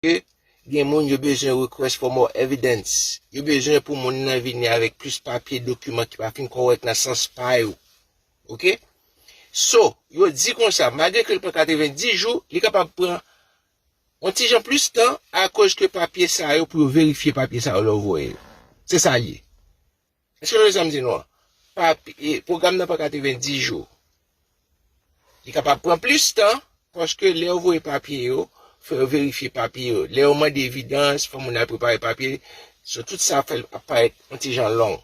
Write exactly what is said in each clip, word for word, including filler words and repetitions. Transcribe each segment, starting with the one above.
ke gen moun yo bezwen request for more evidence. Yo bezwen pou moun nan vini avèk plis papye, dokiman ki pa fin kòrèk nan sans pa yo. Oke? So, yo di konsa, malgre ke l pran katrevenndis jou, li kapab pran yon ti jan plis tan akoz ke papye sa yo, pou yo verifye papye sa yo lè yo voye yo. Se sa l ye. Èske nou wè sa m di nou an? Papye, pwogram nan pran katrevenndis jou. Li kapab pran plis tan, paske lè yo voye papye yo, fò yo verifye papye yo. Lè yo mande evidans, fò moun nan prepare papye. So, tout sa fè l ap parèt yon ti jan long.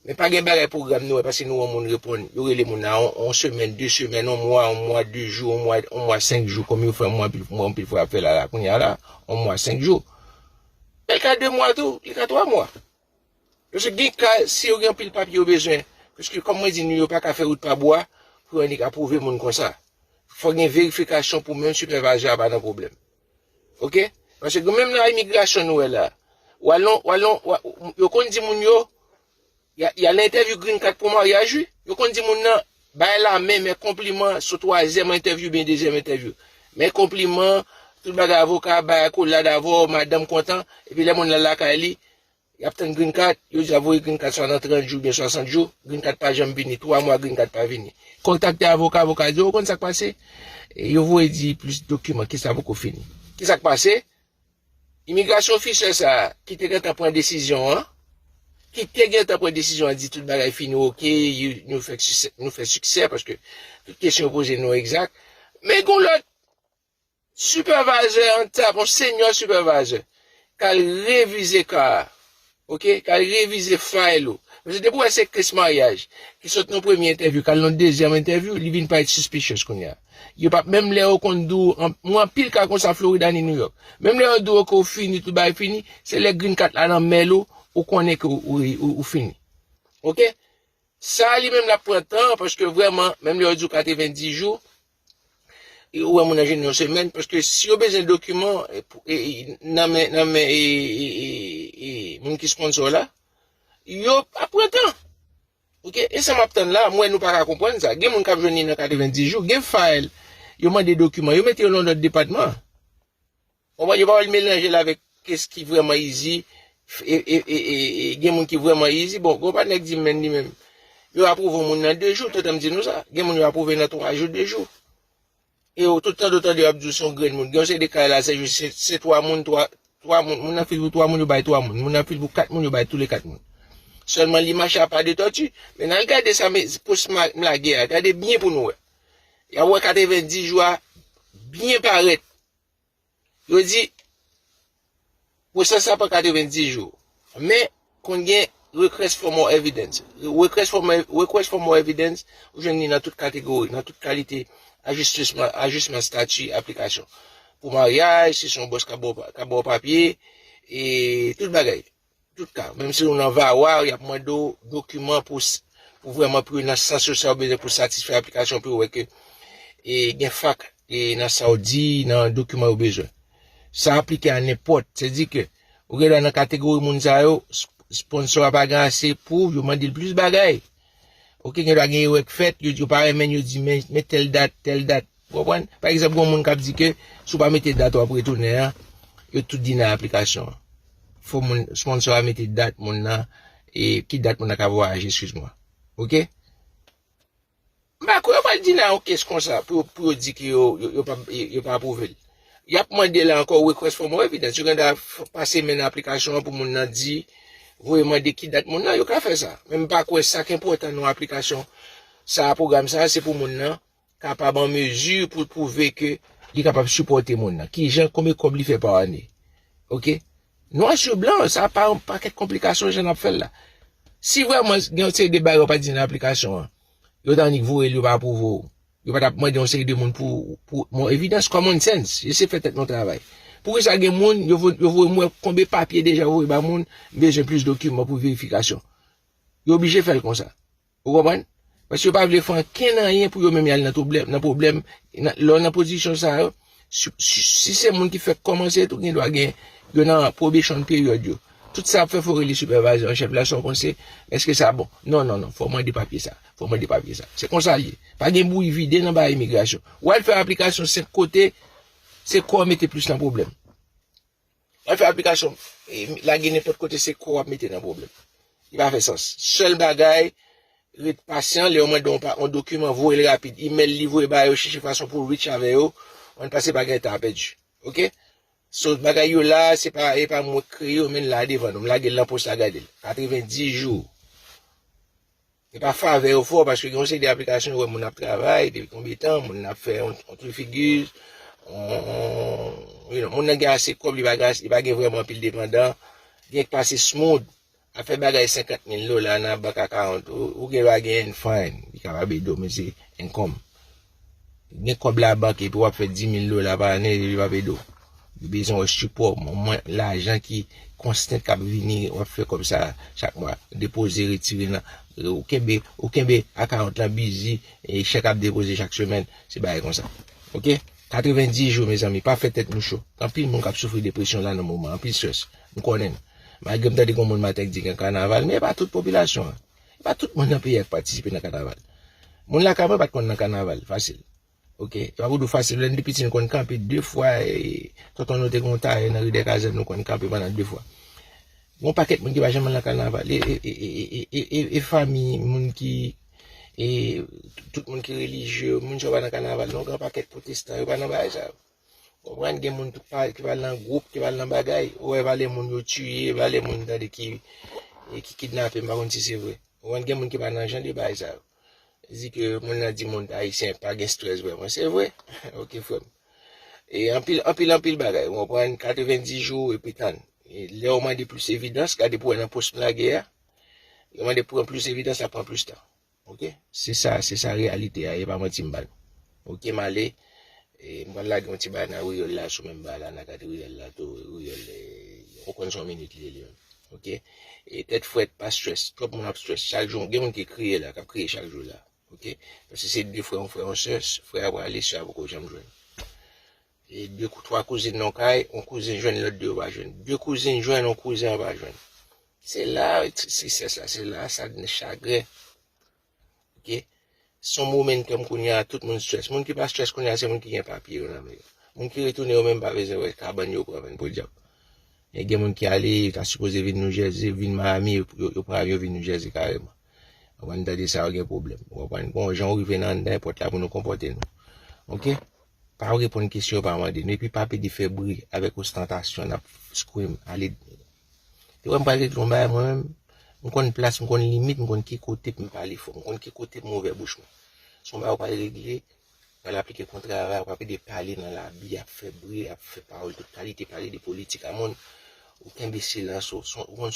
Men pa gen bagay pwogram nou wè, paske nou wè moun reponn. Yo rele moun nan yon, yon semèn, de semèn, yon mwa, yon mwa, de jou, yon mwa, yon mwa, senk jou, kòm yo fè yon mwa, anpil, mwa, anpil fwa ap fè la, la, kounye a la, yon mwa, senk jou. Men l ka de mwa tou, li ka twa mwa. Paske gen ka, si yo gen anpil papye yo bezwen, paske kòm mwen di nou, yo pa ka fè wout pa bwa, pou yo annik apwouve moun konsa. Fò gen verifikasyon pou menm sipèvayzè a pa nan pwoblèm. Oke? Paske gen menm nan imigrasyon nou wè la. W al nan, w al nan, w a- yo konn di moun yo, y a, y a nan entèvyou green card pou maryaj, wi. Yo konn di moun nan, bay lamen, men konpliman, sou twazyèm entèvyou, byen dezyèm entèvyou. Men konpliman, tout bagay avoka, bay akolad avè w, madanm kontan, epi lè moun nan lakay li, y ap tann green card, yo di y ap voye green card swa nan trant jou, byen swasant jou, green card pa janm vini, twa mwa green card pa vini. Kontakte avoka, avoka di, ou konn sa k pase? E yo voye di plis dokiman, kès la poko fini. Ki sa k pase? Imigrasyon ofisè sa a, ki te gentan pran desizyon an, ki te gentan pran desizyon an, di tout bagay fini, oke, yo- nou fè siksè, nou fè siksè, paske tout kesyon yo poze nou egzak. Men gen lòt sipèvayzè an tap, yon senyò sipèvayzè, k al revize ka a, oke, k al revize fayl ou. Paske depi w wè se kès maryaj, ki sot nan premye entèvyou, k al nan dezyèm entèvyou, li vin parèt suspicious kounye a. Yo p ap, menm lè yo konn di w, an- mwen anpil ka konsa Florid a ni New York. Menm lè yo di w ke w fini, tout bagay fini, se lè green card la nan men w, ou konnen ke ou, ou, ou, ou fini. Oke? Sa li menm l ap pran tan, paske vrèman, menm lè yo di w katrevenndis jou, e ou wè moun nan jwenn yon semèn, paske si yo bezwen dokiman, e, pou- e, e, nan men, nan men, e, e, e, e, moun ki sponsor la, yo ap pran tan. Oke? E sa m ap tann la, mwen nou pa ka konprann sa. Gen moun k ap jwenn li nan katrevenndis jou, gen fayl, yo mande dokiman, yo mete yo nan lòt depatman. Konprann? Yo pa wè l melanje l avèk kès ki vrèman izi. E, e, e, e, e, gen moun ki vrèman izi. Bon, gon patnè k di m menm li menm, yo apwouve yon moun nan de jou, tantan m di nou sa. Gen moun yo apwouve nan twa jou, de jou. E yo tout tande, tande yo ap di w se yon grenn moun. Gen yon seri de kay la, se jis se, se twa moun, twa, twa moun. Moun nan fil pou twa moun, yo bay twa moun. Moun nan fil pou kat moun, yo bay toule kat moun. Sèlman li mache a pa de tòti. Men n al gade sa, men pòs m a- m lage a, gade byen pou nou wè. Y a wè katrevenndis jou a byen parèt. Yo di, pwosès la pran katrevenndis jou. Men, konn gen request for more evidence. Request for more, request for more evidence, ou jwenn li nan tout kategori, nan tout kalite ajistisman, ajisman stati aplikasyon. Pou maryaj, si se yon bòs k ap ba w pa- k ap ba w papye, e tout bagay. Tout ka. Menm si ou nan VAWA, y ap mande w dokiman pou s- pou vrèman pou yo nan sans yo sa yo bezwen pou satisfè aplikasyon pou yo wè ke e, gen fak e, nan sa w di, nan dokiman yo bezwen. Sa aplike a nenpòt. Se di ke ou gen dwa nan kategori moun sa yo, sp- sponsor a pa gen ase pwouv, yo mande l plis bagay. Oke, gen dwa gen erè k fèt, yo, yo pa renmen, yo di men, men tèl dat, tèl dat. Ou konprann? Pa egzanp, gen moun k ap di ke si w pa mete dat w ap retounen an, yo tout deny aplikasyon an. Fò moun, sponsor a mete dat moun nan, e ki dat moun nan ka vwayaje, eskiz mwen. Oke? M pa kwè yo pral deny yon kès konsa pou, pou yo di ke yo, yo, yo pa, yo, yo pa apwouve l. Y ap mande la ankò request for more evidence. Yo gen dwa f- pase men nan aplikasyon an pou moun nan di, voye mande ki dat moun nan, yo ka fè sa. Men m pa kwè sa k enpòtan nan aplikasyon sa a, pwogram sa a, se pou moun nan kapab an mezi pou l pwouve ke li kapab sipòte moun nan. Kijan, konbyen kòb li fè pa ane. Oke? Nwa sou blan, sa pa yon pakèt konplikasyon jan n ap fè l la. Si vrèman gen yon seri de bagay yo pa di nan aplikasyon an, yo ta annik voye l, yo pa apwouve w. Yo pa t ap mande yon seri de moun pou, pou, bon, evidans, common sense, jesye fè tèt nou travay. Poukisa gen moun, yo vo- yo voye m wè konbyen papye deja yo voye ba moun, m bezwen plis dokiman pou verifikasyon. Yo oblije fè l konsa. Ou konprann? Paske yo pa vle fè ankenn anyen pou yo menm y al nan pwoblèm, nan pwoblèm, nan- lè w nan pozisyon sa yo, si, si, si se moun ki fèk kòmanse tou, gen dwa gen, yo nan probation period yo. Tout sa ap fè fò rele sipèvayzè an chèf la, sa w panse, èske sa bon? Non, non, non, fò w mande papye sa, fò w mande papye sa. Se konsa l ye. Pa gen bouyi vide nan bagay imigrasyon. W al fè aplikasyon senk kote, se kò w mete plis nan pwoblèm. Lè w fè aplikasyon, e, lage nenpòt kote, se kò w ap mete nan pwoblèm. Li pa fè sans. Sèl bagay, ret pasyan, lè yo mande yon, pa- yon dokiman, voye l rapid. Imèl li voye ba yo, chèche fason pou reach avè yo, ann pase bagay ta pèdi. Oke? So, bagay yo la, se pa, e pa mwen k kreye yo, men la devan nou. M lage l nan pòs la, gade l. Katrevenndis jou. E pa favè yo fò, paske gen yon seri de aplikasyon, wè moun ap travay, depi konbyen tan, moun ap fè yon, yon trifigi, yon, yon, you know, moun nan gen ase kòb, li pa gen, li pa gen vrèman anpil depandan, gen k pase smooth, ap fè bagay senkant mil dola nan bank account, ou, ou gen dwa gen fine, li kapab ede w, men se income. Gen kòb labank epi w ap fè dis mil dola pa ane, li p ap ede w. Li bezwen wè sipò, mwen, lajan ki constant k ap vini, w ap fè kòb sa chak mwa. Depoze, retire nan, ou kenbe, ou kenbe account lan busy, e chèk ap depoze chak semèn, se bagay konsa. Oke? Katrevenndis jou, mezanmi, pa fè tèt nou cho. Anpil moun k ap soufri depresyon la nan moman, anpil stress. M konnen. Malgre m tande gen moun maten k di gen kanaval, men e pa tout popilasyon an. E pa tout moun nan peyi a k patisipe nan kanaval. Moun lakay mwen pa t konn nan kanaval, fasil. Oke? E pa pou di w fasil, lè n te piti, nou konn kanpe de fwa, e, tonton nou te gen yon tayè nan ri dè kazèn, nou konn kanpe pandan de fwa. Gen yon pakèt moun ki pa janm al nan kanaval. E, e, e, e, e, e, e fami, moun ki, e, tout moun ki relijye, moun sa yo pa nan kanaval, non, gen yon pakèt pwotestan, yo pa nan bagay sa yo. Konprann, gen moun tout pa, ki pa al nan gwoup, ki pa al nan bagay. Ou wè valè moun yo tiye, valè moun tande ki, e, ki kidnape, m pa konn si se vre. Konprann, gen moun ki pa nan jan de bagay sa yo. Di ke moun nan di moun ayisyen pa gen strès vrèman. Se vre. Oke, frè m. E anpil, anpil, anpil bagay. Ou konprann, katrevenndis jou epi tann. E lè w mande plis evidans, gade pou wè nan pòs m lage a. Yo mande pou pran plis evidans, l ap pran plis tan. Oke? Se sa, se sa reyalite a, e pa manti m ba nou. Oke, m ale. E m pral lage yon ti bagay nan Riyèl la, sou menm bagay la, nan kad Riyèl la tou, Riyèl, e, ou konn se yon minit li ye li menm. Oke? E tèt frèt, pa stress. Twòp moun ap stress. Chak jou, gen moun ki kriye la, k ap kriye chak jou la. Oke? Paske se de frè, yon frè, yon sè, frè a prale, sè a poko janm jwenn. E de kou, twa kouzin nan yon kay, yon kouzin jwenn, lòt de yo pa jwenn. De kouzin jwenn, yon kouzin an pa jwenn. Se la, tristès la, se la, sa, chagren. Oke? Se yon momentum kounye a, tout moun stress. Moun ki pa stress kounye a, se moun ki gen papye yo nan men yo. Moun ki retounen yo menm pa bezwen wè kabann yo pran menm podyab. E gen moun ki ale, yo ta sipoze vin New Jersey, vin Miami, yo, yo, yo pran avyon vin New Jersey kareman. Ou konn tande sa, yo gen pwoblèm. Ou konprann? Bon, jan w rive nan anndan èpòt la pou nou konpòte nou. Oke? Pa reponn kesyon yo pa mande nou. Epi pa pede fè bri avèk ostantasyon, n ap scream, ale. Te wè m pral regle yon bagay mwen menm. M konn plas, m konn limit, m konn ki kote pou m pale fò, m konn ki kote pou m ouvè bouch mwen. Se yon bagay ou pral regle, pral aplike kontra a, ou pa pede pale nan labi, ap fè bri, ap fè pawòl tout kalite, pale de politik a moun. Ou kenbe silans ou, ou konn